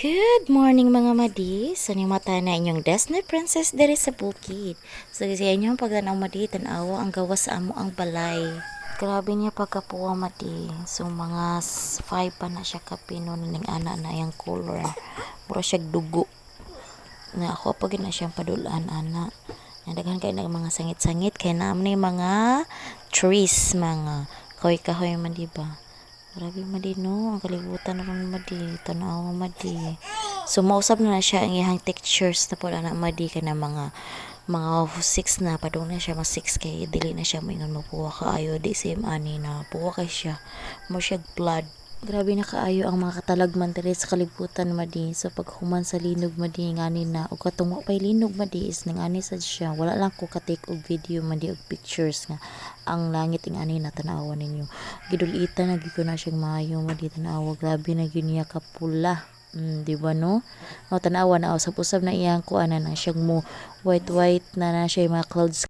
Good morning, mga madi. So ni mata na inyong Disney princess diri sa bukid. So sa inyong pagtanaw, madi, tan-awa ang gawas sa amo ang balay. Grabe niya pagkapuwa, madi. So mga 5 pa na siya kapino ning ana na iyang color. Mura siya dugo. Na ako pa gid na siyang padulaan ana. Nga daghan kay nag mga sangit-sangit kay naa man ni mga trees, mga kahoy-kahoy man, di ba? Grabe, madi, no, ang kalibutan ron, madi, tan-awa, madi. So mausab na na siya ang iyang textures na pud ana, madi, kana mga 6 na padung na siya mas 6 kay dili na siya moingon mopuwa kaayo, di same ani na puwa kay siya mo siya blood. Grabe na kaayo ang mga katalagman diri sa kalibutan, madi. So paghuman sa linog, madi, ngani na ug katong wa pay linog, madi, is nangani sad siya. Wala lang ko ka-take og video, madi, og pictures nga ang langit ing ani na. Tan-awa ninyo, gidulitan na gyud ko na siyang maayo, madi. Tan-awa, grabe na gyud niya kapula. Di ba, no? O, tan-awa na usab-usab na iyang kuan na siyang mo white white na na siya yung mga clouds.